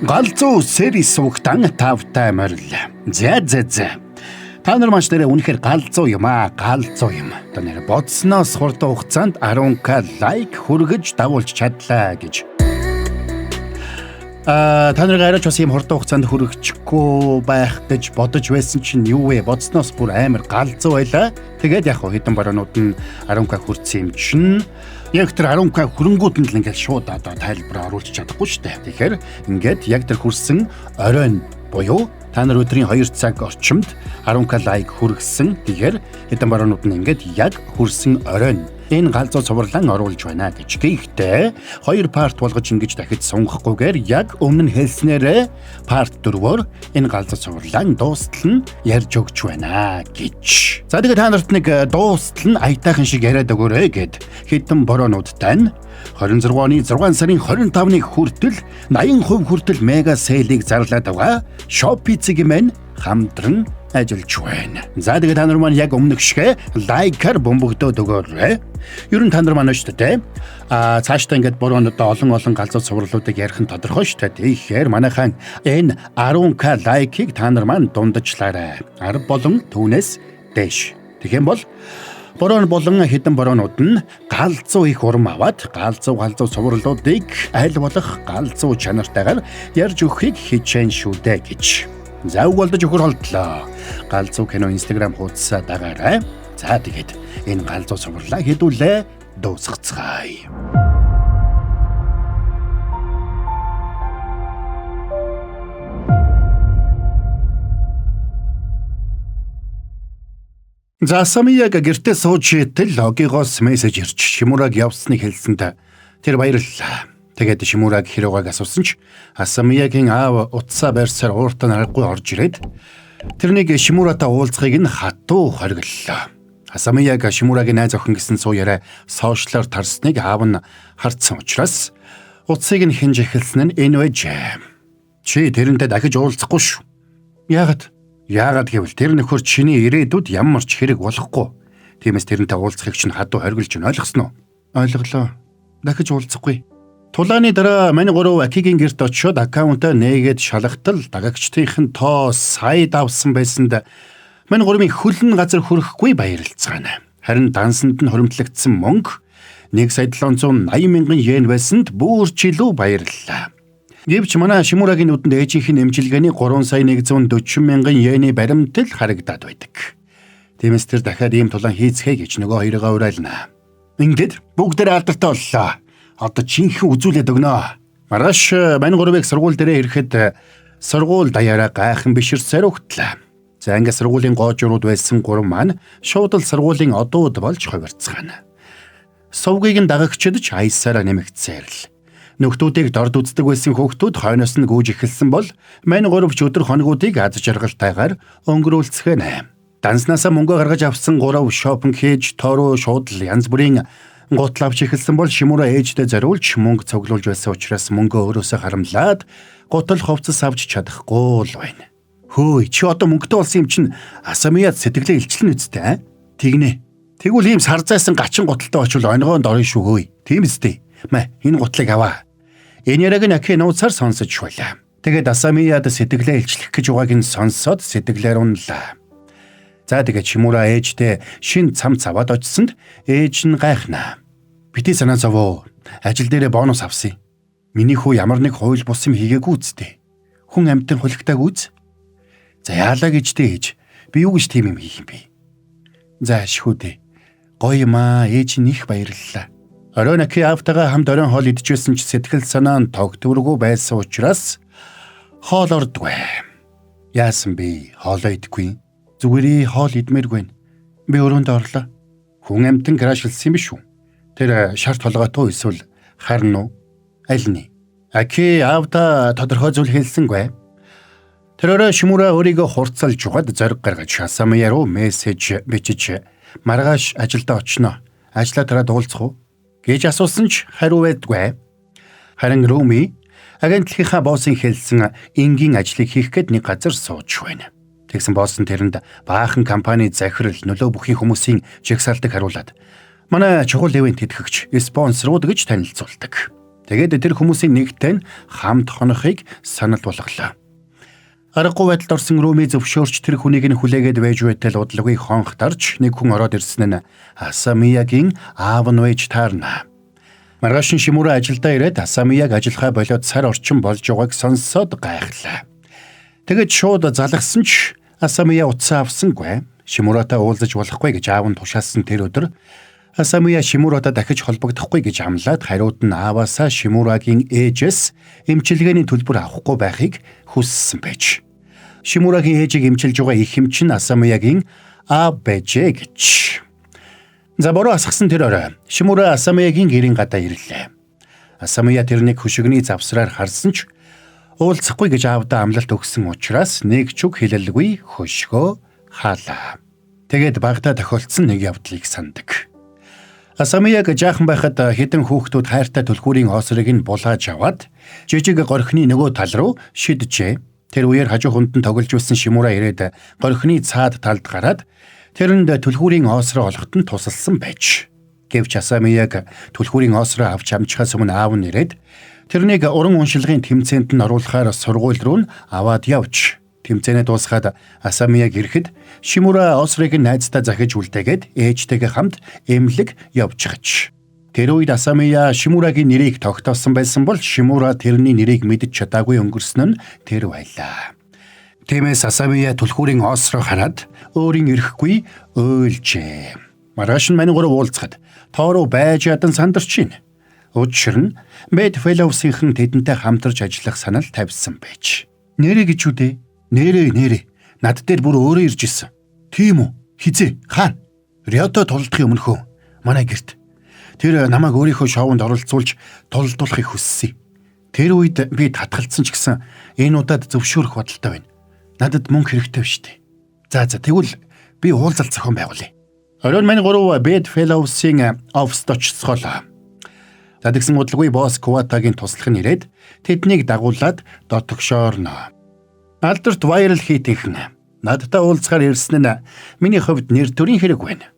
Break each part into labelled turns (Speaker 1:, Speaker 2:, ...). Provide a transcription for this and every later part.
Speaker 1: Галзуу series сувагтан тавтай морил. За за за. Та нар маш нэрээ үнэхээр галзуу юм аа, галзуу юм. Одоо нэр бодсноос хурдан хугацаанд 10K лайк хүргэж дагуулж чадлаа гэж. Та нарыг арайч бас ийм хурдан хугацаанд хүргэчихгүй байх гэж бодож байсан чинь юу вэ? Бодсноос бүр амар галзуу байлаа. Тэгээд яг хэдэн баруунууд нь 10K хүрсэн юм чинь яг тэр 10K хөрөнгүүд нь л ингээд шууд одоо тайлбар оруулж чадахгүй шүү дээ. Тэгэхээр ингээд яг тэр хүрсэн оройн буюу та нар өдрийн 2 цаг орчимд 10K лайк хүргэсэн. Тэгэхээр хэдэн баруунууд нь ингээд яг хүрсэн оройн энэ галзуу цувралан оруулж байна гэж. Гэхдээ хоёр part болгож ингэж дахиж сунгахгүйгээр яг өмнө нь хэлснээрээ part 4-өөр энэ галзуу цувралан дуустал нь ярьж өгч байна гэж. За тэгээд та нарт нэг дуустал нь аятайхан шиг яриад өгөөрэй гэд хэдэн бороонуудтай нь 26 оны 6 сарын 25-ны хүртэл 80% хүртэл mega sale-ийг зарлаад байгаа Shopee цэг мн хамтран ажиллаж байна. За тэгээд та нар маань яг өмнөх шиг лайкаар бөмбөгдөөд өгөөрэй. Ер нь та нар маань шүү дээ. А цаашдаа ингээд борон одоо олон олон галзуу цувралуудыг ярих нь тодорхой шүү дээ. Тэгэхээр манайхан энэ 10K лайкийг та нар маань дундажлаарай. 10 болон түүнээс дээш. Тэгэх юм бол борон болон хэдэн бороонууд нь галзуу их урам аваад галзуу галзуу цувралуудыг аль болох галзуу чанартайгаар ярьж өгөхийг хичээн шүү дээ гэж. За үг болдож өгөр холдлоо. Галзуу кино Instagram хуудасаа дагаарай. За тэгээд энэ галзуу цувралаа хэдүүлээ дуусгацгаая. За Самияг гэртээ сууж итэл Огигоос мессеж ирж Шимураг явсныг хэлсэнд тэр баярлалаа. Тэгээд Шимураг хэр байгааг асуусан ч Асамиягийн аав утсаа барьсаар ууртаа нарахгүй орж ирээд тэрнийг Шимуратай уулзахыг нь хатуу хориглолоо. Асамияг Шимурагийн найз охин гэсэн цуу яриа сошиалар тарсныг аав нь хардсан учраас утсыг нь хинж эхэлсэн нь энэ байжээ. Чи тэрнтэй дахиж уулзахгүй шүү. Яагаад? Яагаад гэвэл тэр нөхөр чиний ирээдүйд ямар ч хэрэг болохгүй. Тиймээс тэрнтэй уулзахыг чинь хадуу хориглож байна. Ойлгосноо? Ойлголоо. Дахиж уулзахгүй. Тулааны дараа мань гурав Акигийн гэрт очиод аккаунтаа нээгээд шалгатал дагагчдын тоо сая давсан байсанд мань гурвын хөлн газар хүрэхгүй баярлцгаана. Харин дансанд нь хуримтлагдсан мөнгө 1 сая 780 мянган йен байсанд бүр ч илүү баярлалаа. Гэвч манай Шимурагийн нүдэнд ээжийнх нь эмчилгээний 3 сая 140 мянган йений баримтал харагдаад байдаг. Тиймээс тэр дахиад ийм тулаан хийцгээе гэж нөгөө хоёроо уриална. Ингээд бүгдээр алдартай боллоо. Одоо жинхэнэ үзүүлээд өгнө. Маргааш мань гурвыг сургууль дээрээ ирэхэд сургууль даяараа гайхан биширсээр өгтлээ. За ингээд сургуулийн гоожрууд байсан гурав маань шууд л сургуулийн одууд болж хувирцгаана. Сувгийг нь дагагчид ч аясаараа нэмэгдсээр л. Нөхдүүдийг дорд үздэг байсан хүүхдүүд хойноос нь гүйж эхэлсэн бол мань гурав ч өдөр хоногуудыг аз жаргалтайгаар өнгөрүүлцгээнэ. Данснаасаа мөнгө гаргаж авсан гурав шопинг хийж тоороо шууд л янз бүрийн гутал авч эхэлсэн бол Шимура ээждээ зориулж мөнгө цуглуулж байсан учраас мөнгөө өөрөөсөө харамлаад гутал хувцас авч чадахгүй л байна. Хөөе чи одоо мөнгөтэй болсон юм чинь Асамияд сэтгэлээ илчлэн үсттэй. Тэгнэ. Тэгвэл ийм сарзайсан гачин гуталтай очивол онигоонд орно шүү хөөе. Тийм үстэй. Мэ энэ гутлыг аваа. Энэ яриаг нь Аки нууцаар сонсож байлаа. Тэгээд Асамияд сэтгэлээ илчлэх гэж байгааг нь сонсоод сэтгэлээр унлаа. За тэгээд Шимура ээжтэй шин цам цаваад очсонд ээж нь гайхнаа. Бити санаа зовоо. Ажил дээрээ бонус авсан. Миний хүү ямар нэг хууль бус юм хийгээгүй үсттэй. Хүн амьтан хулигтайг үз. За яалаа гэж дээ ээж. Би юу гэж тийм юм хийх юм бэ? За ашгүй дээ. Гоё юм аа, ээж нь их баярлалаа. Оройн Аки аавтайгаа хамт оройн хоол идчихсэн ч сэтгэл санаа нь тогтворгүй байсан учраас хоол ордгүй. Яасан бэ? Хоолоо идэхгүй. Зүгээрээ хоол идмээргүй. Би өрөөндөө орлоо. Хүн амьтан крашлсан юм биш үү? Тэр шар толгойтой эсвэл харна уу? Аль нь? Аки аавда тодорхой зүйл хэлсэнгүй. Тэр орой Шимура өөрийгөө хурцлж угаад зориг гаргаж Асамия руу мессеж бичиж маргааш ажилдаа очино. Ажлаа тараад уулзах уу гэж асуусан ч хариу байдгүй. Харин Руми агентлагийнхаа боссын хэлсэн энгийн ажлыг хийх гээд нэг газар сууж байна. Тэгсэн босс нь тэрэнд баахан компани захирал нөлөө бүхий хүмүүсийн жагсаалтыг харуулад манай чухал ивент тэтгэгч спонсорууд гэж танилцуулдаг. Тэгээд тэр хүмүүсийн нэгтэй нь хамт хонохыг санал болголоо. Аргагүй байдалд орсон Руми зөвшөөрч тэр хүнийг нь хүлээгээд байж байтал удалгүй хонх дарж нэг хүн ороод ирсэн нь Асамиягийн аав нь байж таарна. Маргааш нь Шимура ажилдаа ирээд Асамияг ажиллахаа болиод сар орчим болж байгааг сонсоод гайхлаа. Тэгээд шууд залгасан ч Асамия утсаа авсангүй. Шимуратай уулзаж болохгүй гэж аав нь тушаасан тэр өдөр Асамия Шимуратай дахиж холбогдохгүй гэж амлаад хариуд нь ааваасаа Шимурагийн ээжээс эмчилгээний төлбөр авахгүй байхыг хүссэн байж. Шимурагийн ээжийг эмчилж байгаа их эмч нь Асамиягийн аав байжээ гэж. За бороо асгасан тэр орой Шимура Асамиягийн гэрийн гадаа ирлээ. Асамия тэрнийг хөшигний завсраар харсан ч уулзахгүй гэж аавдаа амлалт өгсөн учраас нэг ч үг хэлэлгүй хөшгөө хаалаа. Тэгээд багадаа тохиолдсон нэг явдлыг сандаг. Асамияг жаахан байхад хэдэн хүүхдүүд хайртай түлхүүрийн оосрыг нь булааж аваад жижиг горхины нөгөө тал руу шиджээ. Тэр үеэр хажуу хүнд нь тоглож байсан Шимура ирээд горхины цаад талд гараад тэрэнд түлхүүрийн оосроо олоход нь тусалсан байж. Гэвч Асамияг түлхүүрийн оосроо авч амжихаас өмнө аав нь ирээд тэрнийг уран уншилгын тэмцээнд нь оруулахаар сургууль руу нь аваад явж тэмцээнээ дуусгаад Асамияг ирэхэд Шимура оосрыг нь найздаа захиж үлдээгээд ээжтэйгээ хамт эмнэлэг явчихж. Тэр үед Асамия Шимурагийн нэрийг тогтоосон байсан бол Шимура тэрний нэрийг мэдэж чадаагүй өнгөрсөн нь тэр байлаа. Тиймээс Асамия түлхүүрийн оосроо хараад өөрийн эрэхгүй уйлжээ. Маргааш нь мань гурав уулзахад Тоороо байж ядан сандарч байна. Учир нь Мэд Фэллоусийнхэн тэдэнтэй хамтарч ажиллах санал тавьсан байж. Нэрээ гэж үү дээ? Нэрээ. Над дээр бүр өөрөө ирж исэн. Тийм үү? Хизээ? Хаана? Риото тулдахын өмнөхөө манай гэрт. Тэр намайг өөрийнхөө шоунд оролцуулж тулдуулахыг хүссэн. Тэр үед би татгалцсан ч гэсэн энэ удаад зөвшөөрөх бодолтой байна. Надад мөнгө хэрэгтэй биш үү? За тэгвэл би уулзалт зохион байгуулъя. Оройн мань гурав Bed Fellows-ийн оффист очицголоо. За тэгсэн удалгүй босс Кватагийн туслах нь ирээд тэднийг дагуулад дотогшоорно. Алдарт viral hit-ийнхэн надтай уулзахаар ирсэн нь миний хувьд нэр төрийн хэрэг байна.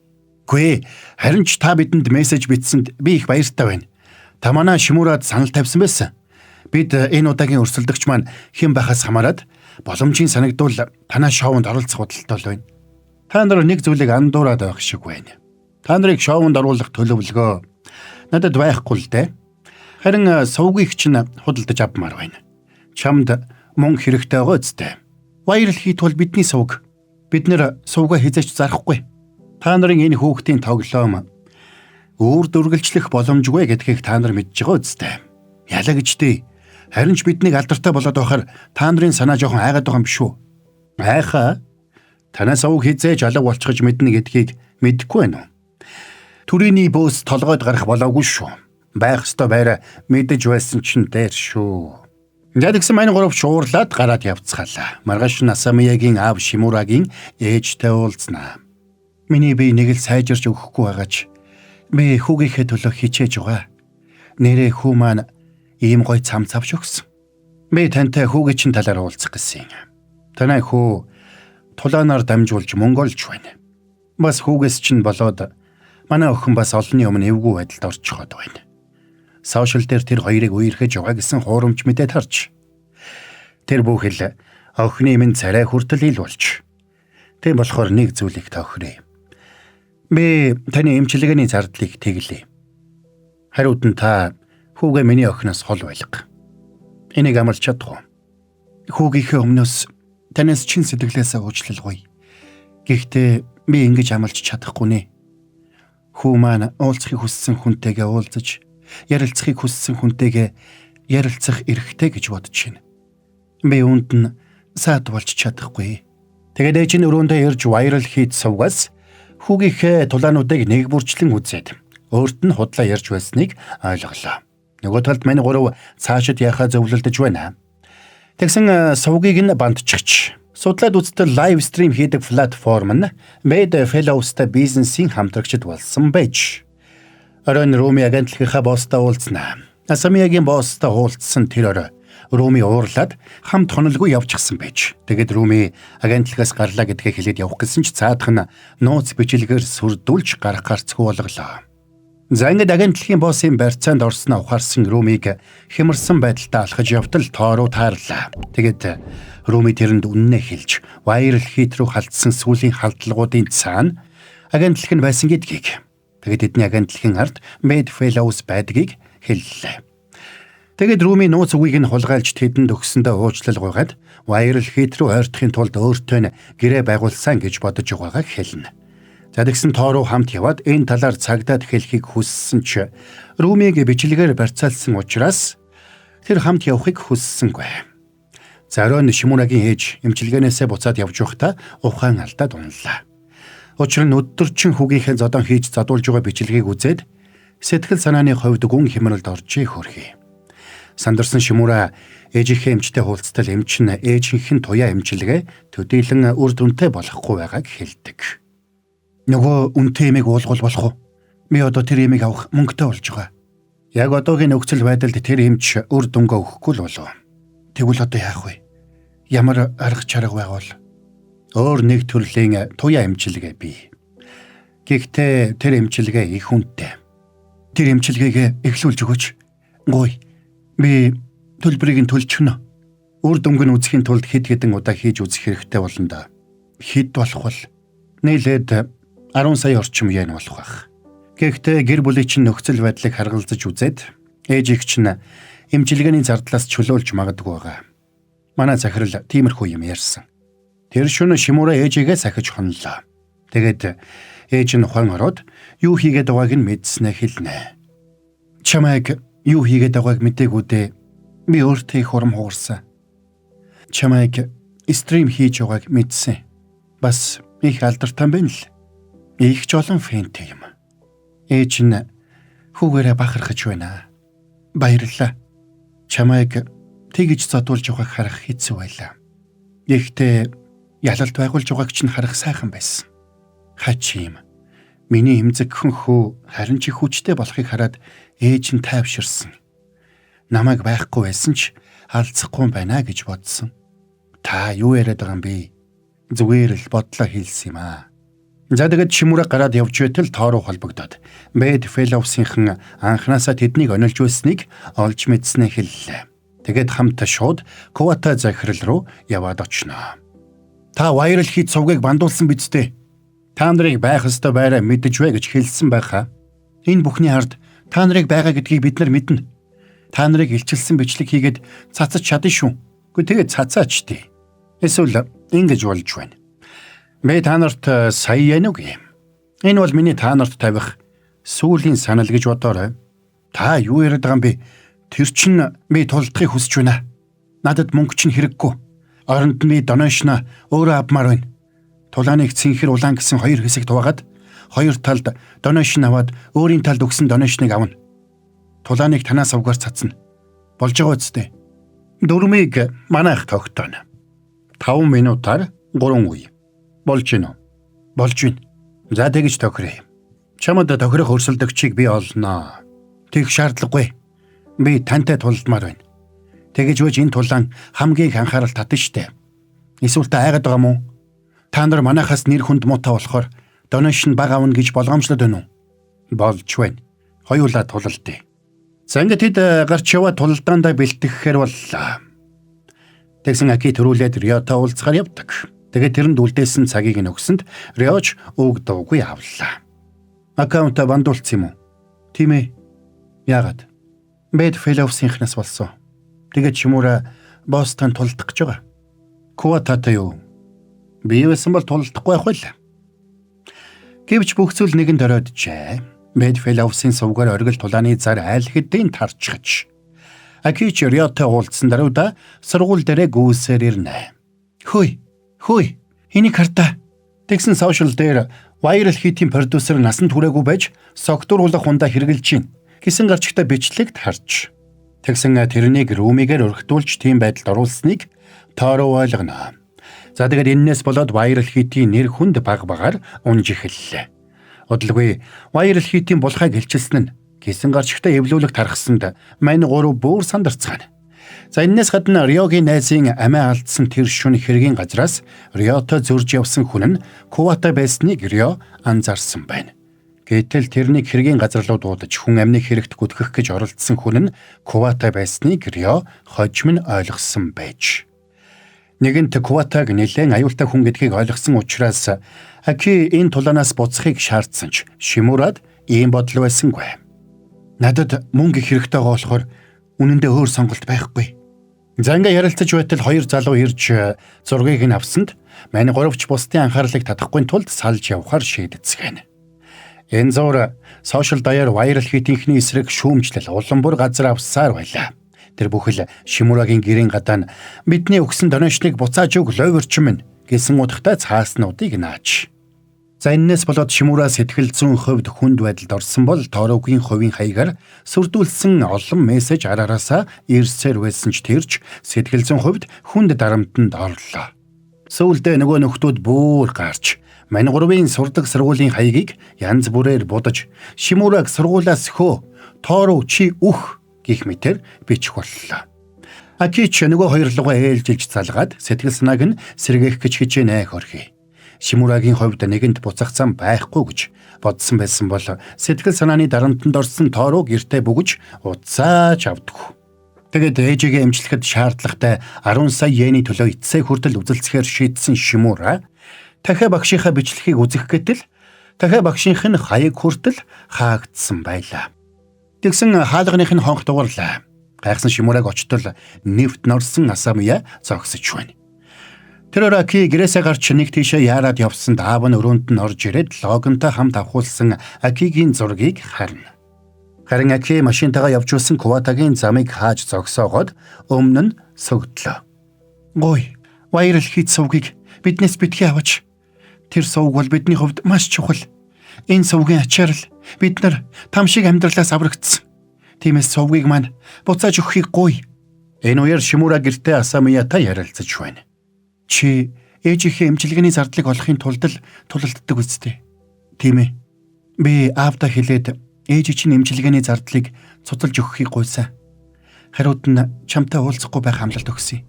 Speaker 1: Үгүй харин ч та бидэнд мессеж бичсэнд би их баяртай байна. Та манай Шимурад санал тавьсан байсан. Бид энэ удаагийн өрсөлдөгч маань хэн байхаас хамаарат боломжийн санагдвал танай шоунд оролцох бодолтой байна. Та нар нэг зүйлийг андуураад байх шиг байна. Та нарыг шоунд оруулах төлөвлөгөө надад байхгүй л дээ. Харин сувгийг чинь худалдаж авмаар байна. Чамд мөнгө хэрэгтэй байгаа үстэй. Viral hit бол бидний сувг. Бид нэр сувгаа хизээч зарахгүй. Та нарын энэ хүүхдийн тоглоом үүр дүргэлжлэх боломжгүй гэдгийг та нар мэдж байгаа үстэй. Ялаа гэж дээ. Харин ч биднийг алдартай болоод байхаар та нарын санаа жоохон айгаад байгаа юм биш үү? Айхаа. Танаас сувг хизээж алга болчихож мэднэ гэдгийг мэдэхгүй байна уу? Төрөний бөөс толгойд гарах болоогүй шүү. Байх ёстой байраа мэдэж байсан чинь дээр шүү. За тэгсэн мань гурав шуурлаад гараад явцгаалаа. Маргааш нь Асамиягийн аав Шимурагийн ээжтэй уулзнаа. Миний бие нэг л сайжирч өгөхгүй байгаач би хүүгийнхээ төлөө хичээж байгаа. Нэрээ хүү маань ийм гой цам цавч өгсөн. Би тантай хүүгийн чинь талаар уулзах гэсэн юм. Танай хүү тулаанаар дамжуулж мөнгө олж байна. Бас хүүгээс чинь болоод манай охин бас олонний өмнө эвгүй байдалд орчиход байна. Сошиал дээр тэр хоёрыг үерхэж байгаа гэсэн хуурамч мэдээ тарж. Тэр бүхэл охины минь царай хүртэл ил болж. Тийм болохоор нэг зүйлийг тохиръё. Би таны эмчилгээний зардлыг тэглэе. Хариуд нь та хүүгээ миний охиноос хол байлга. Энийг амлаж чадах уу? Хүүгийнхээ өмнөөс танаас чин сэтгэлээсээ уучлалгүй. Гэхдээ би ингэж амлаж чадахгүй нэ. Хүү маань уулзахыг хүссэн хүнтэйгээ уулзаж, ярилцахыг хүссэн хүнтэйгээ ярилцах эрхтэй гэж бодож байна. Би үүнд нь саад болж чадахгүй. Тэгээд ээж нь өрөөндөө ирж viral hit сувгаас хүүгийнхээ тулаануудыг нэг бүрчлэн үзээд өөрт нь худлаа ярьж байсныг ойлголоо. Нөгөө талд мань гурав цаашид яхаа зөвлөлдөж байна. Тэгсэн сувгийг нь бандчихч. Судлаад үзтэл live stream хийдэг платформ нь Made Fellows-тай бизнесийн хамтрагчид болсон байж. Оройн Руми агентлагийнхаа босстой уулзнаа. Асамиягийн босстой уулзсан тэр орой Руми уурлаад хамт хонолгүй явчихсан байж. Тэгээд Руми агентлагаас гарлаа гэдгээ хэлээд явах гэсэн ч цаадах нь нууц бичлэгээр сүрдүүлж гарах гарцгүй болголоо. За ингээд агентлагийн боссын барьцаанд орсноо ухаарсан Румиг хямарсан байдалтай алхаж явтал Тоору таарлаа. Тэгээд Руми тэрэнд үннээ хэлж Viral Hit рүү халдсан сүүлийн халдлагуудын цаана агентлаг нь байсан гэдгийг. Тэгээд тэдний агентлагийн ард Made Fellows байдгийг хэллээ. Тэгээд Руми нууц үгийг нь хулгайлж тэдэнд өгсөндөө уучлал гуйгаад Viral Hit рүү ойртохын тулд өөртөө нь гэрээ байгуулсан гэж бодож байгаагаа хэлнэ. За тэгсэн Тоору хамт яваад энэ талаар цагдаад хэлхийг хүссэн ч Румиг бичлэгээр барьцаалсан учраас тэр хамт явахыг хүссэнгүй. За оройн Шимурагийн ээж эмчилгээнээсээ буцаад явж байхдаа ухаан алдаад унлаа. Учир нь өдөржин хүүгийнхээ зодон хийж задуулж байгаа бичлэгийг үзээд сэтгэл санааны хувьд гүн хямралд оржээ хөрхий. Сандарсан Шимура ээжийнхээ эмчтэй хуулцтал эмч нь ээжийнх нь туяа эмчилгээ төдийлөн үр дүнтэй болохгүй байгааг хэлдэг. Нөгөө үнэтэй эмийг уулгуул болох уу? Би одоо тэр эмийг авах мөнгөтэй болж байгаа. Яг одоогийн нөхцөл байдалд тэр эмч үр дүнгээ өгөхгүй л болов. Тэгвэл одоо яах вэ? Ямар арга чарга байгуул? Өөр нэг төрлийн туяа эмчилгээ бий. Гэхдээ тэр эмчилгээ их үнэтэй. Тэр эмчилгээг эхлүүлж өгөөч. Гуй. Би төлбөрийг нь төлж өгнө. Үр дүнг нь үзэхийн тулд хэд хэдэн удаа хийж үзэх хэрэгтэй болно да. Хэд болох вэ? Нийлээд 10 сая орчим йен болох байх. Гэхдээ гэр бүлийн чинь нөхцөл байдлыг харгалзаж үзээд ээжийг чинь эмчилгээний зардлаас чөлөөлж магадгүй байгаа. Манай захирал тиймэрхүү юм ярьсан. Тэр шөнө Шимура ээжигээ сахиж хонлоо. Тэгээд ээж нь ухаан ороод юу хийгээд байгааг нь мэдснээ хэлнэ. Чамайг юу хийгээд байгааг мдээгүй дээ. Би өөртөө их урам хугарсан. Чамайг стрим хийж байгааг мэдсэн. Бас их алдартай байна л. Их ч олон фэнтэй юм. Ээж нь хүүгээрээ бахархаж байна. Баярлалаа. Чамайг тэгж зодуулж байгааг харах хэцүү байлаа. Гэхдээ ялалт байгуулж байгааг чинь харах сайхан байсан. Хач юм. Миний эмзэгхэн хүү харин ч их хүчтэй болохыг хараад ээж нь тайвширсан. Намайг байхгүй байсан ч алдсахгүй байна гэж бодсон. Та юу яриад байгаа юм бэ? Зүгээр л бодлоо хэлсэн юм аа. За тэгээд Шимура гараад явж байтал Тоору холбогдоод Made Fellows-ийнхэн анханасаа тэднийг онилж байсныг олж мэдснээ хэллээ. Тэгээд хамт шууд Кувата захирал руу яваад очно. Та Viral Hit сувгийг бандуулсан биз дээ. Та нарыг байх ёстой байраа мэдэж вэ гэж хэлсэн байхаа. Энэ бүхний ард та нарыг байгаа гэдгийг бид нар мэднэ. Та нарыг илчилсэн бичлэг хийгээд цацаж чадна шүү. Гэхдээ тэгээд цацаач тий. Эсвэл ингэж болж байна. Би та нарт сая яана үгүй. Энэ бол миний та нарт тавих сүүлийн санал гэж бодоорой. Та юу яриад байгаа юм бэ? Тэр чинь би тулдахыг хүсэж байна. Надад мөнгө чинь хэрэггүй. Оронд нь би donation өөрөө авмаар байна. Тулааныг цэнхэр улаан гэсэн хоёр хэсэгт хуваагаад хоёр талд donation аваад өөрийн талд өгсөн donation-ыг авна. Тулааныг танаас авгаар цацна. Болж байгаа үсттэй. Дүрмийг манайх тогтооно. 5 минутаар 3 үе. Болж гинэ үү? Болж байна. За тэгж тохиръё. Чамд тохирох өрсөлдөгчийг би олноо. Тэгэх шаардлагагүй. Би тантай тулдмаар байна. Тэгэж үеж энэ тулаан хамгийн их анхаарал татна штэ. Эсвэл та айгаад байгаа мó? Та нар манайхаас нэр хүнд муутай болохоор donation бага авна гэж болгоомжлоод байна уу? Болж байна. Хоёулаа тулалдъя. За ингээд тэд гарч яваа тулалдаандаа бэлтгэхээр боллоо. Тэгсэн Аки төрүүлээд Риотой уулзахаар явдаг. Тэгээд тэрэнд үлдээсэн цагийг нь өгсөнд Риоч үг дуугүй авлаа. Аккаунтаа бандуулсан юм уу? Тийм ээ. Яагаад? Bed Fellows-ийнхнаас болсон. Тэгээд Шимура босстон тулдах гэж байгаа. Куататай юу? Би байсан бол тулдахгүй байх байл. Гэвч бүх зүйл нэгэн дөрөөджээ. Bed Fellows-ийн сувгаар оргил тулааны зар айл хэдийн тарчхаж. Акич Риотой уулзсан даруйда сургууль дээрээ гүйсээр ирнэ. Хөөе. Хөөе, энийг хартаа. Тэгсэн сошиал дээр Viral Hit-ийн продюсер насанд хүрээгүй байж согтууруулах хундаа хэрглэж чинь гэсэн гарчигтай бичлэгт харж. Тэгсэн тэрнийг Румигээр өргөтүүлж тийм байдалд оруулсныг Торо ойлгоно. За тэгээд эннээс болоод Viral Hit-ийн нэр хүнд баг багаар унж эхэллээ. Удалгүй Viral Hit-ийн булхайг илчилсэн нь гэсэн гарчигтай эвлүүлэг тархсанд мань гурав бүр сандарцгаана. За энэс гадна Риогийн найзын амиа алдсан тэр шүн хэргийн газраас Риото зөрж явсан хүн нь Кувата байсныг Рио анзаарсан байна. Гэтэл тэрнийг хэргийн газар руу дуудаж хүн амны хэрэгт гүтгэх гэж оролдсон хүн нь Кувата байсныг Рио хожим нь ойлгосон байж. Нэгэнт Куватаг нэлээн аюултай хүн гэдгийг ойлгосон учраас Аки энэ тулаанаас буцахыг шаардсан ч Шимурад ийм бодол байсангүй. Надад мөнгө их хэрэгтэй байгаа болохоор үнэндээ өөр сонголт байхгүй. За ингээ ярилцаж байтал хоёр залуу ирж зургийг нь авсанд мань гуравч бусдын анхаарлыг татахгүй тулд салж явахар шийдэцгээнэ. Энэ зур сошиал даяар viral хийтийнхний эсрэг шүүмжлэл улам бүр газар авсаар байлаа. Тэр бүхэл Шимурагийн гэрийн гадаа нь бидний өгсөн donation-ыг буцааж өг лойверч минь гэсэн утгатай цааснуудыг нааж. За эннээс болоод Шимура сэтгэл зүйн хувьд хүнд байдалд орсон бол Торугийн хувийн хаягаар сүрдүүлсэн олон мессеж араараасаа ирсээр байсан ч тэрч сэтгэл зүйн хувьд хүнд дарамтанд орлоо. Сүүлдээ нөгөө нөхдүүд бүр гарч мань гурвын сурдаг сургуулийн хаягийг янз бүрээр будаж Шимураг сургуулиас хөө Тору чи үх гих мэтэр бичих боллоо. Акич нөгөө хоёр лугаа ээлжилж залгаад сэтгэл санааг нь сэргээх гэж хичээнэ хөрхий. Шимурагийн хувьд нэгэнд буцах зам байхгүй гэж бодсон байсан бол сэтгэл санааны дарамтанд орсон Тору гэртээ бүгж уцаач авдаггүй. Тэгээд ээжигээ эмчлэхэд шаардлагатай 10 сая йений төлөө эцсээ хүртэл үзэлцэхээр шийдсэн Шимура дахиа багшийнхаа бичлэгийг үзэх гэтэл дахиа багшийнх нь хаяг хүртэл хаагдсан байлаа. Тэгсэн хаалганых нь хонх дугуурлаа. Гайхсан Шимураг очтол нефт норсон Асамия зогсож байна. Тэр өрөө Аки гэрээсээ гарч нэг тийшээ яарад явсанд аав нь өрөөнд нь орж ирээд логонтой хамт авахулсан Акигийн зургийг харна. Харин Аки машинтайгаа явж байсан Куватагийн замыг хааж зогсоогоод өмнө нь сөгдлөө. Гой, viral хийц сувгийг биднээс битгий аваач. Тэр сувг бол бидний хувьд маш чухал. Энэ сувгийн ачаар л бид нар там шиг амьдралаас аврагдсан. Тиймээс сувгийг маань буцааж өгөхийг гуй. Энэ үеэр Шимура гэртээ Асамиятай ярилцаж байна. Чи ээжийнхээ эмчилгээний зардлыг олохын тулд л тулалддаг үсттэй. Тийм ээ. Би аавдаа хэлээд ээж чинь эмчилгээний зардлыг цуцалж өгөхийг гуйсан. Хариуд нь чамтай уулзахгүй байх амлалт өгсөн.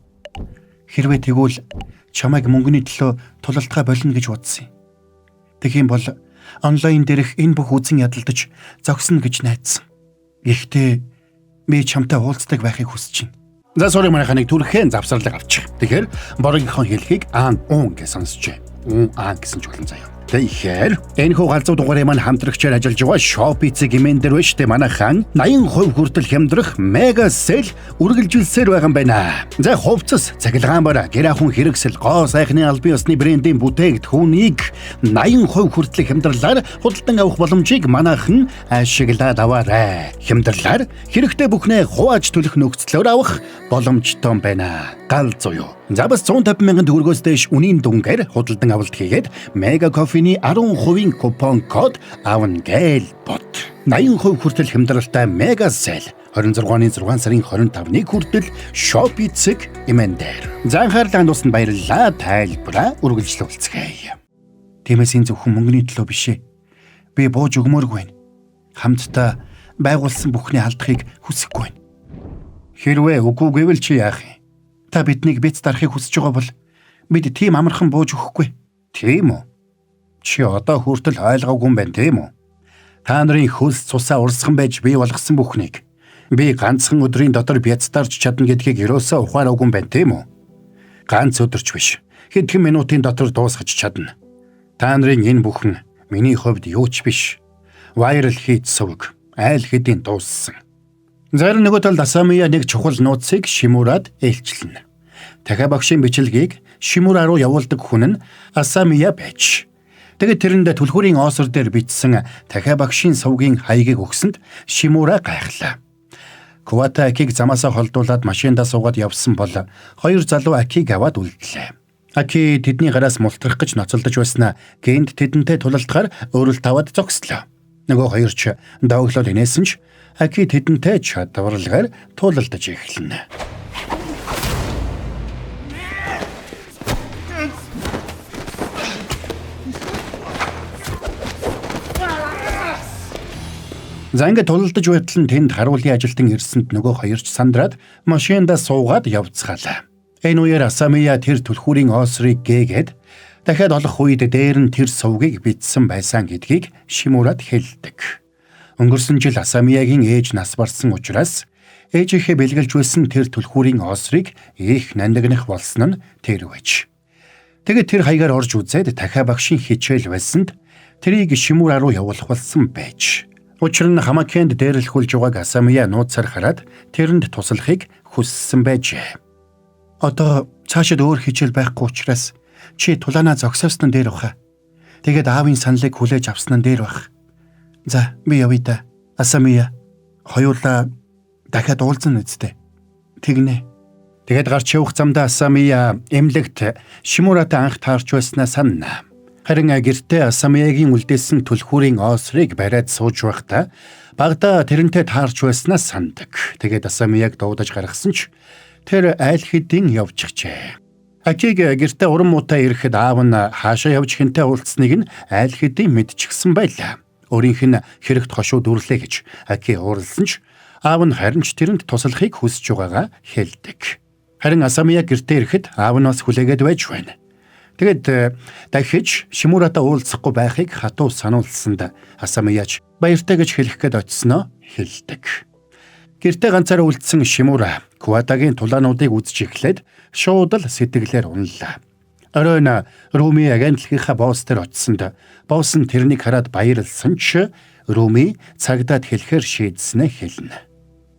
Speaker 1: Хэрвээ тэгвэл чамайг мөнгөний төлөө тулалдахаа болно гэж бодсон юм. Тэгэх юм бол онлайн дээрх энэ бүх үзэн ядалдаж зогсно гэж найдсан. Гэхдээ би чамтай уулздаг байхыг хүсэж байна. За сорри манайхаа нэг түрхэн завсарлага авчих. Тэгэхээр боргийнхоо хэлхийг аан уун гэж сонсчээ. Уун аан гэсэн ч болон заяа. Тэгэхээр энэхүү галзуу дугаарыг маань хамтрагчаар ажиллаж байгаа Shopee гэмэн дээр байна штэ манайхан 80% хүртэл хямдрах мега сел үргэлжилсээр байгаа юм байна. За хувцас, цахилгаан бараа, гэр ахуйн хэрэгсэл, гоо сайхны албан ёсны брендийн бүтээгдэхүүнийг 80% хүртэл хямдралаар худалдан авах боломжийг манайхан ашиглаад аваарай. Хямдралаар хэрэгтэй бүхнээ хувааж төлөх нөхцлөөр авах боломжтой байна. Галзуу юу. За бас 150 мянган төгрөгөөс дээш үнийн дүнгээр худалдан авалт хийгээд Мега кофений 10% купон код авна гээл бод. 80% хүртэл хямдралтай Мега сел 26 оны 6 сарын 25-ны хүртэл Shopee цэг имэн дээр. За анхаарлаа хандуулсанд баярлалаа. Тайлбараа үргэлжлүүлцгээе. Тиймээс энэ зөвхөн мөнгөний төлөө биш ээ. Би бууж өгмөөргүй байна. Хамтдаа байгуулсан бүхний алдахыг хүсэхгүй байна. Хэрвээ үгүй гэвэл чи яах юм? Та биднийг бэц дарахыг хүсэж байгаа бол бид тийм амархан бууж өгөхгүй. Тийм үү? Чи одоо хүртэл ойлгоогүй юм байна тийм үү? Та нарын хөлс цусаа урсган байж бий болгосон бүхнийг би ганцхан өдрийн дотор бяцтарч чадна гэдгийг ерөөсөө ухаараагүй юм байна тийм үү? Ганц өдөрч биш. Хэдхэн минутын дотор дуусгаж чадна. Та нарын энэ бүхэн миний хувьд юу ч биш. Viral хийц сувг айл хэдийн дууссан. Зарим нөгөө талд Асамия нэг чухал нууцыг Шимурад ээлжлэнэ. Дахиа багшийн бичлэгийг Шимура руу явуулдаг хүн нь Асамия байж. Тэгээд тэрэнд түлхүүрийн оосор дээр бичсэн дахиа багшийн сувгийн хаягийг өгсөнд Шимура гайхлаа. Кувата Акиг замаасаа холдуулаад машиндаа суугаад явсан бол хоёр залуу Акиг аваад үлдлээ. Аки тэдний гараас мултрах гэж ноцолдож байснаа гэнт тэдэнтэй тулалдахаар өөрөлт аваад зогслоо. Нөгөө хоёр ч дооглол инээсэн ч Аки тэдэнтэй чадварлагаар тулалдаж эхэлнэ. За ингээд тулалдаж байтал нь тэнд харуулын ажилтан ирсэнд нөгөө хоёр ч сандраад машиндаа суугаад явцгаалаа. Энэ үеэр Асамия тэр түлхүүрийн оосрыг гээгээд Дахиад олох үед дээр нь тэр сувгийг бичсэн байсан гэдгийг Шимурад хэлдэг. Өнгөрсөн жил Асамиягийн ээж нас барсан учраас ээжийнхээ бэлгэлж байсан тэр түлхүүрийн осрыг их нандинах болсон нь тэр байж. Тэгээд тэр хаягаар орж үзээд дахиа багшийн хичээл байсанд тэрийг Шимура руу явуулах болсон байж. Учир нь Хамакенд дээрлэхүүлж байгааг Асамия нууцаар хараад тэрэнд туслахыг хүссэн байжээ. Одоо цаашид өөр хичээл байхгүй учраас чи тулаанаа зогсоосон нь дээр баха. Тэгээд аавын саналыг хүлээж авсан нь дээр бах. За би явъя да. Асамия хоёулаа дахиад уулзсан үсттэй. Тэгнэ. Тэгээд гарч явах замдаа Асамия эмнэлэгт Шимуратай анх таарч байснаа санана. Харин гэртээ Асамиягийн үлдээсэн түлхүүрийн оосрыг бариад сууж байхдаа багадаа тэрнтэй таарч байснаа сандаг. Тэгээд Асамияг дуудаж гаргасан ч тэр айл хэдийн явчихжээ. Акиг гэртээ уран муутай ирэхэд аав нь хаашаа явж хэнтэй уулзсныг нь айл хэдийн мэдчихсэн байлаа. Өөрийнх нь хэрэгт хошуу дүрлээ гэж Аки ууралсан ч аав нь харин ч тэрэнд туслахыг хүсэж байгаагаа хэлдэг. Харин Асамия гэртээ ирэхэд аав нь бас хүлээгээд байж байна. Тэгээд дахиж Шимуратай уулзахгүй байхыг хатуу сануулсанд Асамияч баяртай гэж хэлэх гээд очисноо хэлдэг. Гэртээ ганцаараа үлдсэн Шимура Квадагийн тулаануудыг үзэж эхлээд шууд л сэтгэлээр унлаа. Оройн Руми агентлагийнхаа босс дээр очсонд босс нь тэрнийг хараад баярлсан ч Руми цагдаад хэлэхээр шийдснээ хэлнэ.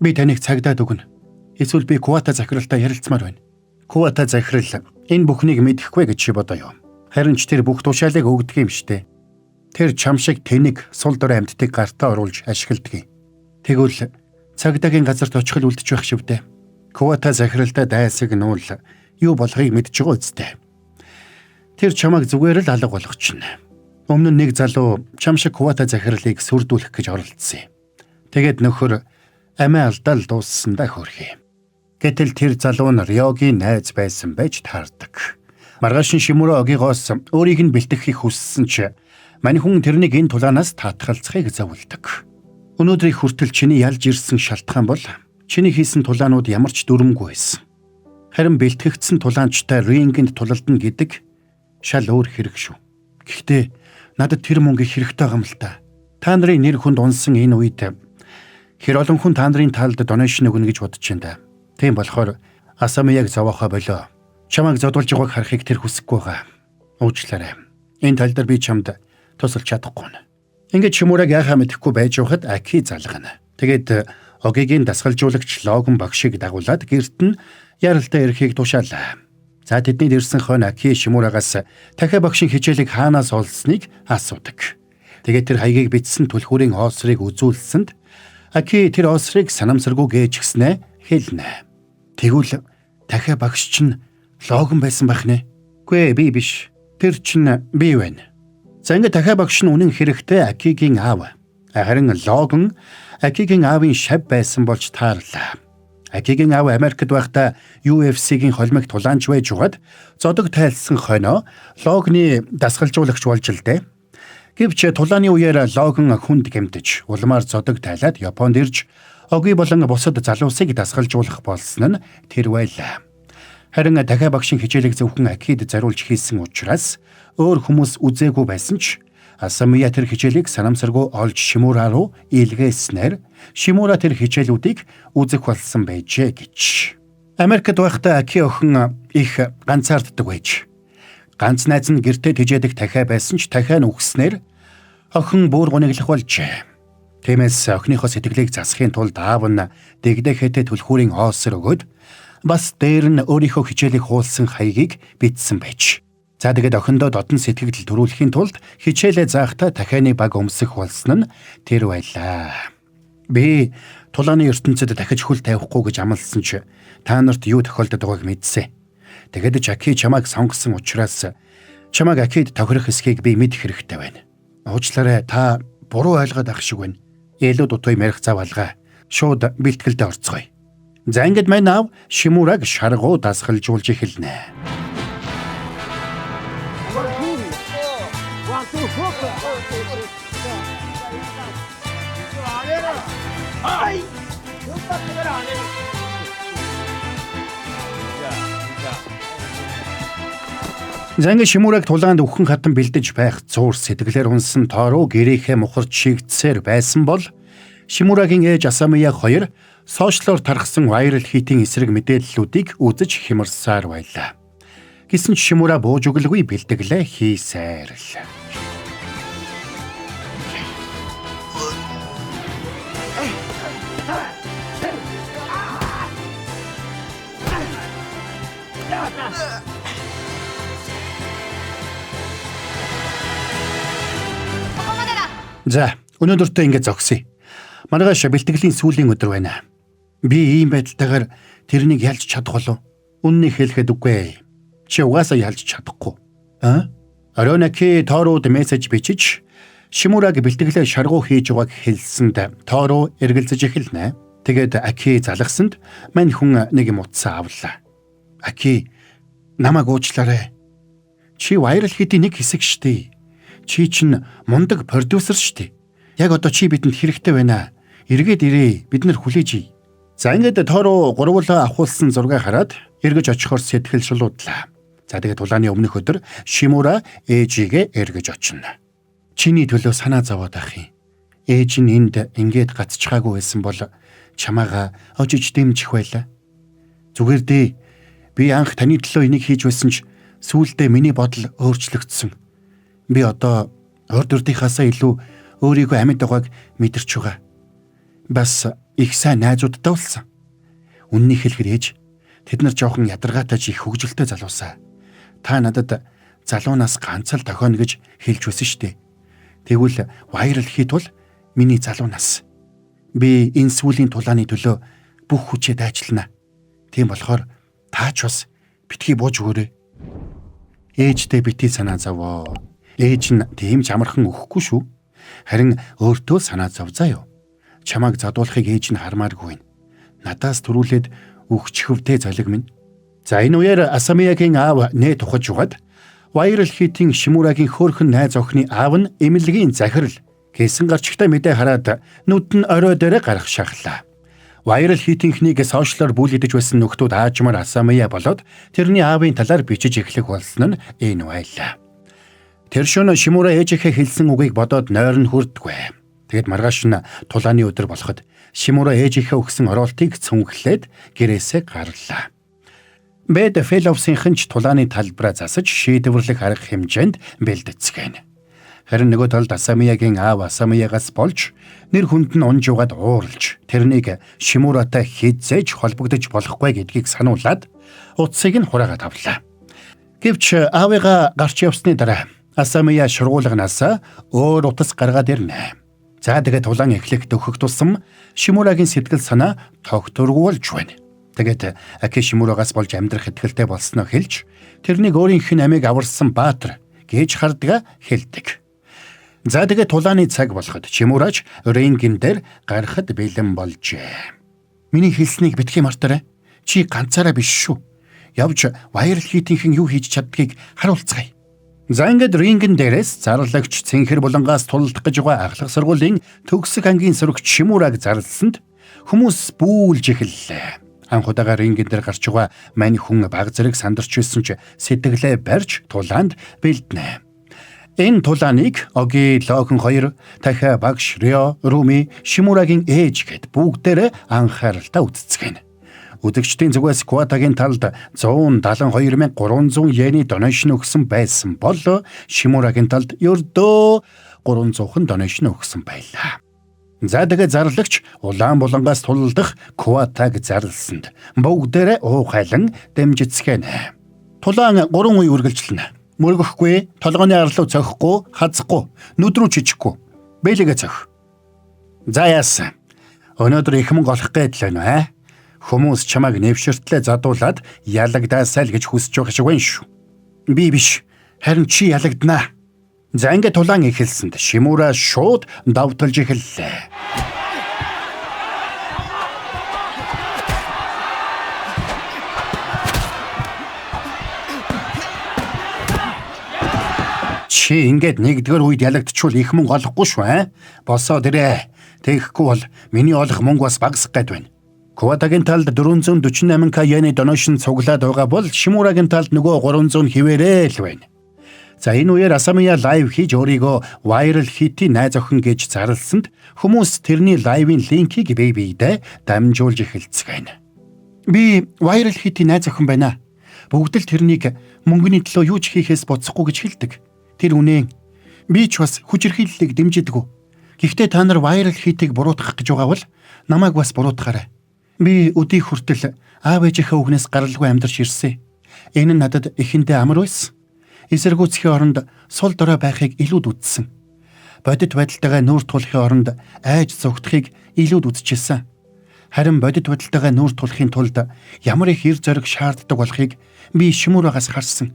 Speaker 1: Би таныг цагдаад өгнө. Эсвэл би Квата захиралтай ярилцмаар байна. Квата захирал энэ бүхнийг мэдэхгүй гэж чи бодоё. Харин ч тэр бүх тушаалыг өгдөг юм штэ. Тэр чам шиг тэнэг сул дорой амьтдыг гартаа оруулж ашигладаг юм. Тэгвэл цагдаагийн газарт очих л үлдчих байх шивдэ. Квата захиралтай дайсагнуул юу болохыг мэдж байгаа үсттэй. Тэр чамайг зүгээр л алга болгочихно. Өмнө нь нэг залуу чам шиг Квата захирлыг сүрдүүлэх гэж оролдсон юм. Тэгээд нөхөр амиа алдаал дууссандаа хөөрхий. Гэтэл тэр залуу нь Риогийн найз байсан байж таардаг. Маргааш нь Шимура Огигоос өөрийг нь бэлтгэхийг хүссэн ч мань хүн тэрнийг энэ тулаанаас татгалзахыг зөвлөдөг. Өнөөдрийг хүртэл чиний ялж ирсэн шалтгаан бол чиний хийсэн тулаанууд ямар ч дүрмгүй байсан. Харин бэлтгэгдсэн тулаанчтай рингэнд тулалдана гэдэг шал өөр хэрэг шүү. Гэхдээ надад тэр мөнгө хэрэгтэй байгаа юм л та. Та нарын нэр хүнд унсан энэ үед хэр олон хүн та нарын талд донешн өгнө гэж бодож байна да. Тийм болохоор Асамияг зовоохоо болоо. Чамайг зодуулж байгааг харахыг тэр хүсэхгүй байгаа. Уучлаарай. Энэ тал дээр би чамд тусалж чадахгүй. Ингээд Шимураг яхаа мэдэхгүй байж байхад Аки залгана. Тэгээд Огигийн дасгалжуулагч Логан багшийг дагуулад гэрт нь яралтай ирэхийг тушаалаа. За тэдний ирсэн хойно Аки Шимурагаас дахиа багшийн хичээлийг хаанаас олсныг асуудаг. Тэгээд тэр хаягийг бичсэн түлхүүрийн оосрыг үзүүлсэнд Аки тэр оосрыг санамсаргүй гээчгснээ хэлнэ. Тэгвэл дахиа багш чинь Логан байсан байх нэ. Үгүй би биш. Тэр чинь би байна. За ингээд дахиа багш нь үнэн хэрэгтээ Акигийн аав. Харин Логан Акигийн аавын шав байсан болж таарлаа. Акигийн аав Америкт байхдаа UFC-гийн холимог тулаанч байж угаад зодог тайлсан хойноо Логны дасгалжуулагч болж л дээ. Гэвч тулааны үеэр Логан хүнд гэмтэж улмаар зодог тайлаад Японд ирж Оги болон бусад залуусыг дасгалжуулах болсон нь тэр байлаа. Харин дахиа багшийн хичээлийг зөвхөн Акид зориулж хийсэн учраас өөр хүмүүс үзээгүй байсан ч Асамия тэр хичээлийг санамсаргүй олж Шимура руу илгээснээр Шимура тэр хичээлүүдийг үзэх болсон байжээ гэж. Америкт байхдаа Аки охин их ганцаарддаг байж. Ганц найз нь гэртээ тэжээдэг дахиа байсан ч дахиа нь үхснээр охин бүр гуниглах болжээ. Тиймээс охиныхоо сэтгэлийг засахын тулд аав нь дэгдэхэтэй түлхүүрийн оосор өгөөд бас дээр нь өөрийнхөө хичээлийг хуулсан хаягийг бичсэн байж. За тэгээд охиндоо додон сэтгэгдэл төрүүлэхийн тулд хичээлээ заахтаа дахианы баг өмсөх болсон нь тэр байлаа. Би тулааны ертөнцид дахиж хөл тавихгүй гэж амласан чи та нарт юу тохиолдод байгааг мэдсэн. Тэгээд Жаки чамайг сонгосон учраас чамайг Акид тохирох эсхийг би мэдэх хэрэгтэй байна. Уучлаарай, та буруу ойлгоод ах шиг байна. Илүү дутуу ярих зав алгаа. Шууд бэлтгэлдээ орцгоё. За ингээд мань аав Шимураг шаргуу дасгалжуулж эхэлнэ. За ингээд Шимураг тулаанд үхэн хатан бэлдэж байх зуур сэтгэлээр унсан Тору гэрийнхээ мухарч шигдсээр байсан бол Шимурагийн ээж Асамия хоёр сошиалор тархсан viral hit-ийн эсрэг мэдээллүүдийг үзэж хямарсаар байлаа. Гэсэн ч Шимура бууж өглгүй бэлтгэлээ хийсээр л. За, өнөөдөртөө ингэ зогсъё. Маргааш бэлтгэлийн сүүлийн өдөр байна. Би ийм байдалтайгаар тэрнийг ялж чадах болов? Үннийг хэлэхэд үгүй. Чи угаасаа ялж чадахгүй. Аа? Оронаки Торуд мессеж бичиж Шимураг бэлтгэлээ шаргуу хийж байгааг хэлсэнд Тору эргэлзэж эхэлнэ. Тэгээд Аки залгасанд мань хүн нэг юм утсаа авлаа. Аки, намайг уучлаарай. Чи viral hit-ийн нэг хэсэг штэ. Чи чинь мундаг продюсер штэ. Яг одоо чи бидэнд хэрэгтэй байна. Эргээд ирээ. Бид нар хүлээж. За ингээд Тору гурвуулаа авахулсан зургийг хараад эргэж очихоор сэтгэл шулуудлаа. За тэгээд тулааны өмнөх өдөр Шимура ээжигээ эргэж очино. Чиний төлөө санаа зовоод ах юм. Ээж нь энд ингээд гацчихаагүй байсан бол чамаагаа очиж дэмжих байлаа. Зүгээр дээ. Би анх таны төлөө энийг хийж байсан ч сүүлдээ миний бодол өөрчлөгдсөн. Би одоо урд урдынхаасаа илүү өөрийгөө амьд байгааг мэдэрч байгаа. Бас их сайн найзуудтай болсон. Үннийг хэлэхээр ээж, тэд нар жоохон ядаргаатай ч их хөгжилтэй залуусаа. Та надад залуунаас ганц л тохионо гэж хэлж байсан шүү дээ. Тэгвэл viral hit бол миний залуунаас. Би энэ сүүлийн тулааны төлөө бүх хүчээ дайчлана. Тийм болохоор та ч бас битгий бууж өгөөрэй. Ээжтэй битгий санаа зовоо. Ээж нь тийм ч амархан өгөхгүй шүү. Харин өөртөө санаа зов заа юу. Чамайг задуулахыг ээж нь хармааргүй байна. Надаас төрүүлээд өгчихвдээ золиг минь. За энэ үеэр Асамиягийн аав нэ тухаж угаад viral hit-ийн Шимурагийн хөөрхөн найз охины аав нь эмнэлгийн захирал гэсэн гарчигтай мэдээ хараад нүд нь орой дээрээ гарах шахлаа. Viral hit-ийнхнийг сошиалор бүлэгдэж байсан нөхдүүд аажмаар Асамия болоод тэрний аавын талаар бичиж эхлэх болсон нь энэ байлаа. Тэр шөнө Шимура ээжийнхээ хэлсэн үгийг бодоод нойрон хүрдэггүй. Тэгэд маргааш нь тулааны өдөр болоход Шимура ээжийнхээ өгсөн ороолтыг цүнхлээд гэрээсээ гарлаа. Бэд Феловсынхан ч тулааны талбараа засаж шийдвэрлэх арга хэмжээнд бэлдэцгээнэ. Харин нөгөө талд Асамиягийн аав Асамиягаас болж нэр хүнд нь унж угаад ууралж тэрнийг Шимуратай хизээж холбогдож болохгүй гэдгийг сануулад утсыг нь хураагаад авлаа. Гэвч аавыгаа гарч явсны дараа Асамия шургуулганаас өөр утас гаргаад ирнэ. За тэгээд тулаан эхлэх дөхөх тусам Шимурагийн сэтгэл санаа тогтворгүй болж байна. Тэгээд Аки Шимурагаас болж амьдрах итгэлтэй болсноо хэлж тэрнийг өөрийнх нь амийг аварсан баатар гэж хардгаа хэлдэг. За тэгээд тулааны цаг болоход Шимурач рингэн дээр гарахад бэлэн болжээ. Миний хэлснийг битгий мартаарай. Чи ганцаараа биш шүү. Явж viral hit-ийнхэн юу хийж чаддгийг харуулцгаая. За ингээд рингэн дээрээс зарлагч Цэнхэр булангаас тулалдах гэж байгаа ахлах сургуулийн төгсөх ангийн сурагч Шимураг зарлсанд хүмүүс бүүлж эхэллээ. Анх удаага рингэн дээр гарч байгаа мань хүн баг зэрэг сандарч байсан ч сэтгэлээ барьж тулаанд бэлднэ. Энэ тулааныг Оги, Лохон хоёр, Тахиа багш, Рио, Руми, Шимурагийн ээж гэд бүгдээрээ анхааралтай үзэцгээнэ. Үзэгчдийн зүгээс Кватагийн талд 172,300 йений донешн өгсөн байсан бол Шимурагийн талд ердөө 300 донешн өгсөн байлаа. За тэгээ зарлагч улаан булангаас тулалдах Кватаг зарлсанд бүгдээрээ уухайлан дэмжицгээнэ. Тулаан 3 үе үргэлжлэнэ. Мөргөхгүй, толгойн арлуу цохихгүй, хазахгүй, нүд рүү чичихгүй. Бэлэгээ цох. За яасан. Өнөөдөр их мөнгө олох гээд л байна аа. Хүмүүс чамайг нэвширтлээ задуулаад ялагдаасай л гэж хүсэж байгаа шиг байна шүү. Би биш. Харин чи ялагдана. За ингээд тулаан эхэлсэнд Шимура шууд давталж эхэллээ. Чи ингээд нэгдүгээр үед ялагдчихвал их мөнгө олохгүй шүү аа. Босоод ирээ. Тэгэхгүй бол миний олох мөнгө бас багасах гээд байна. Куватагийн талд 448к йены donation цуглаад байгаа бол Шимурагийн талд нөгөө 300 хിവэрээ л байна. За энэ үеэр Асамия live хийж өөрийгөө viral hit-ийн найз охин гэж зарласанд хүмүүс тэрний live-ын линкийг бие биедээ дамжуулж эхэлцгээнэ. Би viral hit-ийн найз охин байна. Бүгд л тэрнийг мөнгөний төлөө юу ч хийхээс буцахгүй гэж хэлдэг. Тэр үнэн. Би ч бас хүчирхийллийг дэмжидэггүй. Гэхдээ та нар viral hit-ийг буруутгах гэж байгаа бол намайг бас буруутгаарай. Би өдий хүртэл аав ээжийнхээ үгнээс гаралгүй амьдарч ирсэн. Энэ нь надад эхэндээ амар байсан. Эсэргүүцхийн оронд сул дорой байхыг илүүд үзсэн. Бодит байдалтайгаа нүүр тулахын оронд айж зугтахыг илүүд үзчихсэн. Харин бодит байдалтайгаа нүүр тулахын тулд ямар их эр зориг шаарддаг болохыг би Шимурагаас харсан.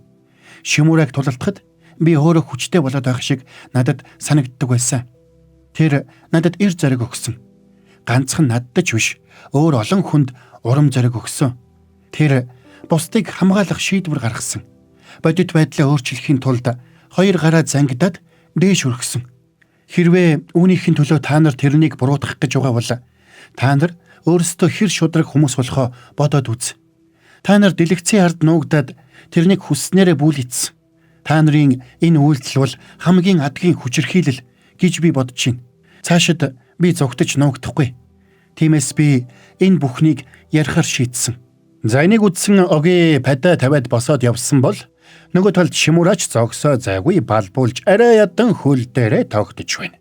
Speaker 1: Шимураг тулалдахад би өөрөө хүчтэй болоод байх шиг надад санагддаг байсан. Тэр надад эр зориг өгсөн. Ганцхан надад ч биш, өөр олон хүнд урам зориг өгсөн. Тэр бусдыг хамгаалах шийдвэр гаргасан. Бодит байдлаа өөрчлөхийн тулд хоёр гараа зангидаад дээш өргөсөн. Хэрвээ үүнийхэн төлөө та нар тэрнийг буруутгах гэж байгаа бол та нар өөрсдөө хэр шудраг хүмүүс болохоо бодоод үз. Та нар дэлгэцийн ард нуугдаад тэрнийг хүсснээрээ бүлицсэн. Та нарын энэ үйлдэл бол хамгийн адгийн хүчирхийлэл гэж би бодож байна. Цаашид би зугтаж нуугдахгүй. Тиймээс би энэ бүхнийг ярихар шийдсэн. За энийг үзсэн Оги падаа тавиад босоод явсан бол нөгөө талд Шимурач зогсоо зайгүй балбуулж арай ядан хөл дээрээ тогтож байна.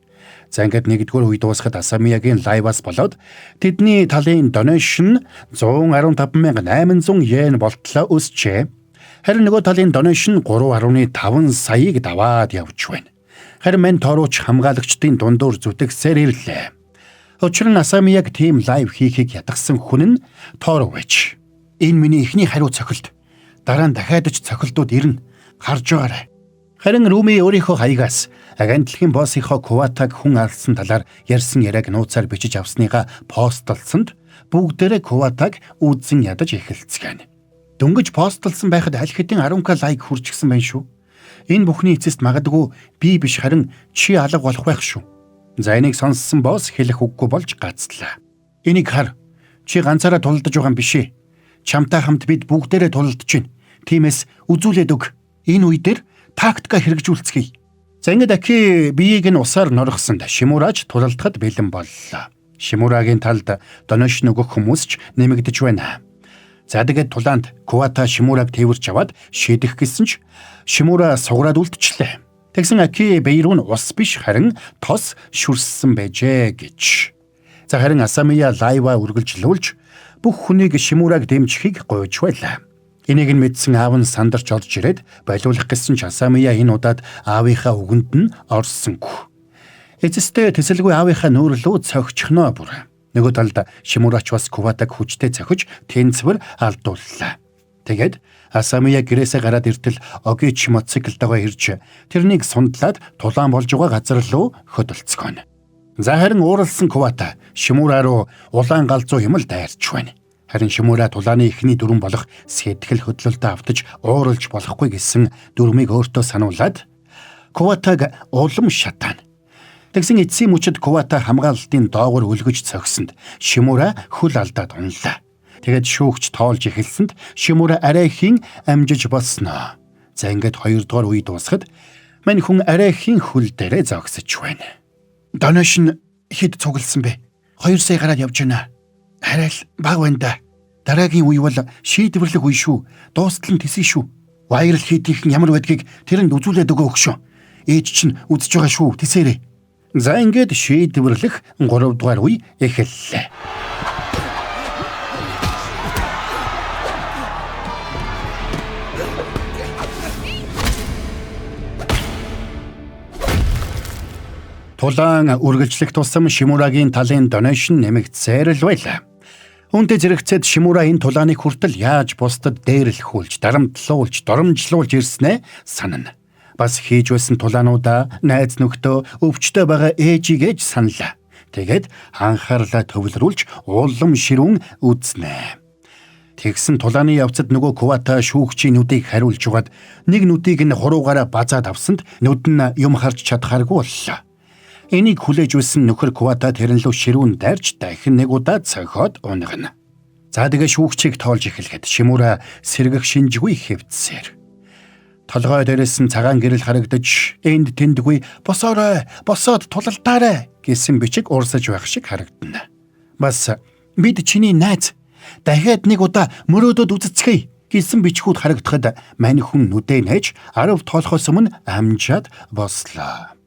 Speaker 1: За ингээд нэгдүгээр үе дуусахад Асамиягийн live-аас болоод тэдний талын donation 115,800 йен болтлоо өсчээ. Харин нөгөө талын donation 3.5 саяыг даваад явж байна. Харин мань Торууч хамгаалагчдын дундуур зүтгсээр ирлээ. Учир нь Асамияг team live хийхийг ятгсан хүн нь Тору байж. Энэ миний эхний хариу цохилт. Дараа нь дахиад ч цохилтууд ирнэ. Харж байгаарай. Харин Руми өөрийнхөө хаягаас агентлагийн боссынхоо Куватаг хүн алдсан талаар ярьсан яриаг нууцаар бичиж авсныгаа постлсонд бүгдээрээ Куватаг үзэн ядаж эхэлцгээнэ. Дөнгөж постлсон байхад аль хэдийн 10к лайк хүрчихсэн байна шүү. Энэ бүхний эцэст магадгүй би биш харин чи алга болох байх шүү. За энийг сонссон босс хэлэх үггүй болж гацлаа. Энийг хар. Чи ганцаараа тулалдаж байгаа юм биш ээ. Чамтай хамт бид бүгдээрээ тулалдаж байна. Тиймээс үзүүлээд өг. Энэ үе дээр тактика хэрэгжүүлцгээе. За ингээд Аки биеийг нь усаар норгосонд Шимурач тулалдахад бэлэн боллоо. Шимурагийн талд donation өгөх хүмүүс ч нэмэгдэж байна. За тэгээд тулаанд Кувата Шимураг тээвэрч аваад шийдэх гэсэн ч Шимура сугараад үлдчихлээ. Тэгсэн Аки бие рүү нь ус биш харин тос шүрссэн байжээ гэж. За харин Асамия live-аа үргэлжлүүлж бүх хүнийг Шимураг дэмжихийг гуйж байлаа. Энийг нь мэдсэн аав нь сандарч орж ирээд болиулах гэсэн ч Асамия энэ удаад аавынхаа үгэнд нь орсонгүй. Эцэстээ тэсэлгүй аавынхаа нүүр лүү цогчихноо бүр. Нөгөө талд Шимурач бас Куватаг хүчтэй цохиж тэнцвэр алдууллаа. Тэгээд Асамия гэрээсээ гараад иртэл Огич мотоциклтойгоо ирж тэрнийг сундлаад тулаан болж байгаа газар руу хөдөлцгөөнө. За харин ууралсан Кувата Шимура руу улаан галзуу юм л дайрч байна. Харин Шимура тулааны эхний дүрм болох сэтгэл хөдлөлтөд автаж ууралж болохгүй гэсэн дүрмийг өөртөө сануулад Куватаг улам шатаана. Тэгсэн эцсийн мөчид Кувата хамгаалалтын доогуур өлгөж цогсонд Шимура хөл алдаад унлаа. Тэгээд шүүгч тоолж эхэлсэнд Шимура арай хийн амжиж болсноо. За ингээд хоёрдугаар үе дуусахад мань хүн арай хийн хөл дээрээ зогсож байна. Donation хэд цугласан бэ? 2 сая гараад явж байна. Арай л бага байна да. Дараагийн үе бол шийдвэрлэх үе шүү. Дуустал нь тэсэн шүү. Viral hit-ийнхэн ямар байдгийг тэрэнд үзүүлээд өгөө өгшөө. Ээж чинь үзэж байгаа шүү. Тэсээрэй. За ингээд шийдвэрлэх 3 дугаар үе эхэллээ. Тулаан үргэлжлэх тусам Шимурагийн талын donation нэмэгдсээр л байлаа. Үүнтэй зэрэгцээд Шимура энэ тулааныг хүртэл яаж бусдад дээрлэхүүлж, дарамтлуулж, доромжлуулж ирснээ санана. Бас хийж байсан тулаануудаа найз нөхдөө өвчтөй байгаа ээжигээ ч саналаа. Тэгээд анхаарлаа төвлөрүүлж улам ширүүн үзнэ. Тэгсэн тулааны явцад нөгөө Кувата шүүгчийн нүдийг хариулж угаад нэг нүдийг нь хуруугаараа базаад авсанд нүд нь юм харж чадхааргүй боллоо. Энийг хүлээж байсан нөхөр Кувата тэрэн лөө ширүүн дайрч дахин нэг удаа цохиод унагна. За тэгээ шүүгчийг тоолж эхлэхэд Шимура сэргэх шинжгүй хэвдсээр. Толгой дээрээс нь цагаан гэрэл харагдаж энд тэндгүй босоорой, босоод тулалдаарай гэсэн бичиг урсаж байх шиг харагдана. Бас бид чиний найз дахиад нэг удаа мөрөөдөд үзэцгээе гэсэн бичгүүд харагдахад мань хүн нүдээ нээж 10 тоолохоос өмнө амжаад бослоо.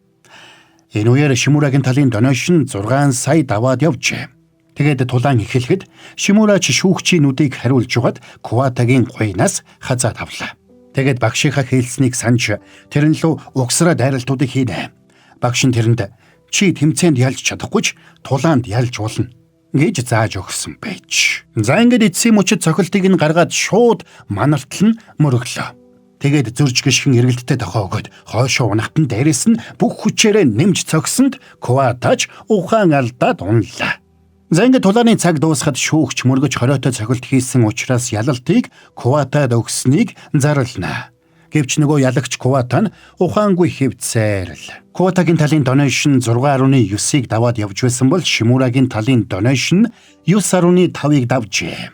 Speaker 1: Энэ үеэр Шимурагийн талын доношин 6 сая даваад явжээ. Тэгээд тулаан эхлэхэд Шимурач шүүгчийн нүдийг хариулж угаад Куватагийн гуйнаас хазаад авлаа. Тэгээд багшийнхаа хэлснийг санаж тэрэн лөө угсраа дайралтуудыг хийнэ. Багш нь тэрэнд чи тэмцээнд ялж чадахгүй ч тулаанд ялж болно гэж зааж өгсөн байж. За ингээд эцсийн мөчид цохилтыг нь гаргаад шууд манартал нь мөрөглөө. Тэгээд зөрж гიშгэн эргэлттэй тохоо өгөөд хойшоо унахтан дээрээс нь бүх хүчээрээ нэмж цогсонд Куватач ухаан алдаад унлаа. За ингээд тулааны цаг дуусахад шүүгч мөргөж хориотой цохилт хийсэн учраас ялалтыг Куватад өгснийг зарлана. Гэвч нөгөө ялагч Кувата нь ухаангүй хэвдсээр л. Куватагийн талын доношин 6.9-ийг даваад явж байсан бол Шимурагийн талын доношин 9.5-ыг давжээ.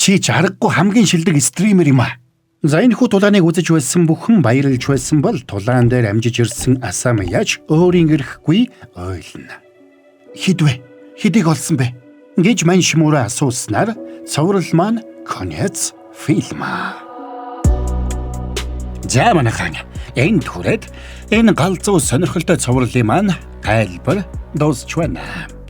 Speaker 1: Чи ч аргагүй хамгийн шилдэг стример юм аа. За энэ хүү тулааныг үзэж байсан бүхэн баярлж байсан бол тулаан дээр амжиж ирсэн Асамияч өөрийн эрэхгүй ойлно. Хэд вэ? Хэдийг олсон бэ? Гэж мань Шимура асууснаар цоврал маань конец фильма. За манайхан энд хүрээд энэ галзуу сонирхолтой цоврлын маань тайлбар дуусч байна.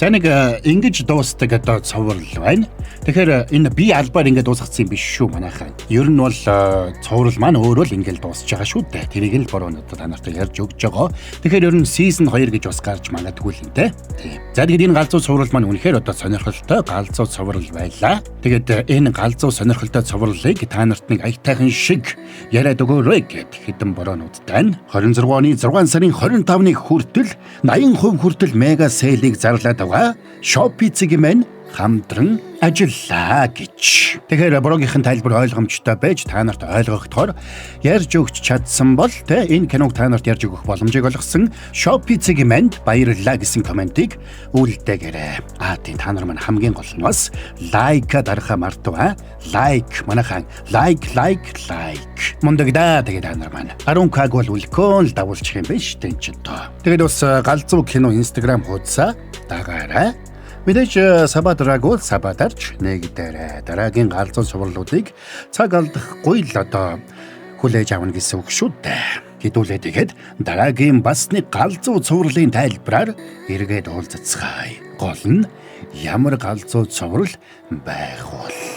Speaker 1: За нэг ингэж дуустдаг одоо цоврал байна. Тэгэхээр энэ би албаар ингэ дуусгацсан юм биш шүү манайхан. Ер нь бол цоврал маань өөрөө л ингэ л дуусч байгаа шүү дээ. Тэрийг л бороо одоо та нартай ярьж өгч байгаа. Тэгэхээр ер нь season 2 гэж бас гарч магадгүй л юм те. Тийм. За тэгээд энэ галзуу цоврал маань үнэхээр одоо сонирхолтой галзуу цоврал байлаа. Тэгээд энэ галзуу сонирхолтой цоврлыг та нарт нэг аятайхан шиг яриад өгөөрэй гэд хэдэн бороонуудтай нь 26 оны 6 сарын 25-ны хүртэл 80% хүртэл mega sale ыг зарлаад байгаа. Shopee цэг мэн хамтран ажиллаа гэж. Тэгэхээр борогийнхэн тайлбар ойлгомжтой байж та нарт ойлгохдохоор ярьж өгч чадсан бол тэ энэ киног та нарт ярьж өгөх боломжийг олгосон Shopee цэг мэнд баярлалаа гэсэн comment ыг үлдээгээрэй. Аа тийм, та нар маань хамгийн гол нь бас like дарахаа мартав. Like манайхан like like like. Мундаг да. Тэгээд та нар маань 10К-г бол үлкөн л дагуулчих юм байна шүү дээ энэ ч доо. Тэгээд бас галзуу кино Instagram хуудасаа дагаарай. Мэдээж sub аа дараагүй sub аа дарж нэг дээрээ дараагийн галзуу цувралуудыг цаг алдахгүй л одоо хүлээж авна гэсэн үг шүү дээ. Хэдүүлээ тэгээд дараагийн бас нэг галзуу цувралын тайлбараар эргээд уулзацгаая. Гол нь ямар галзуу цуврал байх вэ?